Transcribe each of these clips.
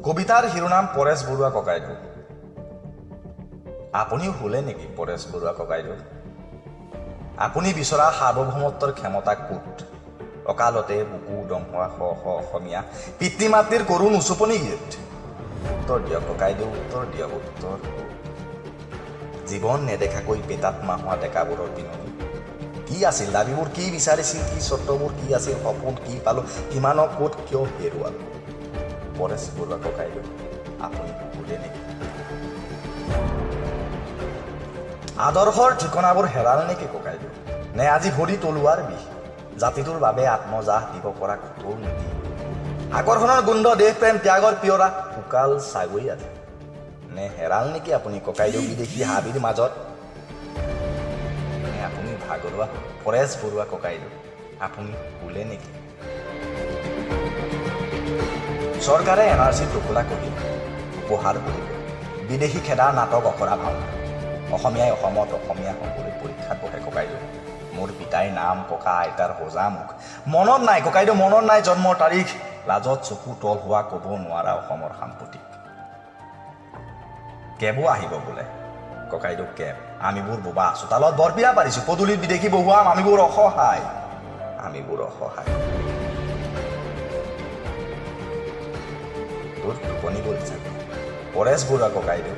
কবিতাৰ শিৰোনাম পৰেশ বৰুৱা ককাইদেউ। আপুনিও শুলে নেকি পৰেশ বৰুৱা ককাইদেউ? আপুনি বিচৰা সাৰ্বভৌমত্বৰ ক্ষমতা ক'ত? অকালতে বুকু উদং হোৱা শ শ অসমীয়া পিতৃ মাতৃৰ কৰুণ উচুপনি গীত। উত্তৰ দিয়ক ককাইদেউ, উত্তৰ দিয়ক, উত্তৰ। জীৱন নেদেখাকৈ পেটাত্মা হোৱা ডেকাবোৰৰ বিননি কি আছিল? দাবীবোৰ কি বিচাৰিছিল? কি চৰ্তবোৰ কি আছিল? সপোন কি পালোঁ? কিমানক ক'ত কিয় হেৰুৱালোঁ? পৰেশ বৰুৱা ককাইদেউ, আপুনি শুলে নেকি? আদৰ্শৰ ঠিকনাবোৰ হেৰাল নেকি ককাইদেউ? নে আজি ভৰি তলুৱাৰ বিষ? জাতিটোৰ বাবে আত্মজাহ দিব পৰা কঠোৰ নীতি, আকৰ্ষণৰ গোন্ধ, দেশ প্ৰেম, ত্যাগৰ পিয়ৰা শুকাল চাগৈ আজি। নে হেৰাল নেকি আপুনি ককাইদেউ বিদেশী হাবিৰ মাজত? নে আপুনি ভাগৰুৱা পৰেশ বৰুৱা ককাইদেউ, আপুনি শুলে নেকি? চৰকাৰে এন আৰ চিৰ টোপোলা কৰি উপহাৰ বুলি বিদেশী খেদা নাটক অকৰা ভাওনা। অসমীয়াই অসমত অসমীয়া হ'বলৈ পৰীক্ষাত বহে ককাইদেউ। মোৰ পিতাইৰ নাম, ককা আইতাৰ হোজা মুখ মনত নাই ককাইদেউ, মনত নাই জন্মৰ তাৰিখ। লাজত চকু তল হোৱা ক'ব নোৱাৰা অসমৰ সাম্প্ৰতিক। কেবো আহিব বোলে ককাইদেউ, কেব। আমিবোৰ বোবা, চোতালত বৰপীৰা পাৰিছোঁ, পদূলিত বিদেশী বহুৱাম। আমিবোৰ অসহায়, আমিবোৰ অসহায়। তোৰ টোপনি গ'ল চাগে পৰেশ বৰুৱা ককাইদেউ।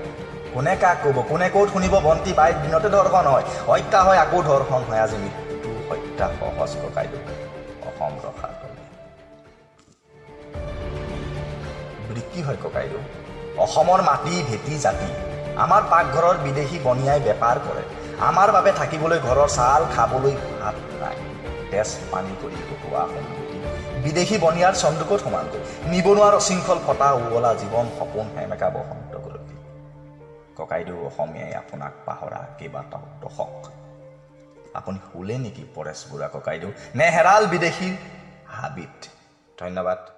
কোনে কাক ক'ব, কোনে ক'ত শুনিব? বন্তি বাইক দিনতে ধৰ্ষণ হয়, হত্যা হয়, আকৌ ধৰ্ষণ হয়। আজি মৃত্যু হত্যা সহজ ককাইদেউ, অসম ৰখা তলে। বিক্ৰী হয় ককাইদেউ অসমৰ মাটি ভেটি জাতি। আমাৰ পাকঘৰৰ বিদেশী বনিয়াই বেপাৰ কৰে। আমাৰ বাবে থাকিবলৈ ঘৰৰ চাল, খাবলৈ ভাত নাই। তেজ পানী কৰি গোটোৱা সম্পত্তি বিদেশী বনিয়াৰ চন্দুকত সোমালগৈ। নিবনুৱাৰ অশৃংখল ফটা উৱলা জীৱন সপোন সেমেকা বসন্ত গৰকি। ককাইদেউ, অসমীয়াই আপোনাক পাহৰা কেইবাটাও দশক। আপুনি শুলে নেকি পৰেশ বৰুৱা ককাইদেউ? নে হেৰাল বিদেশীৰ হাবিত? ধন্যবাদ।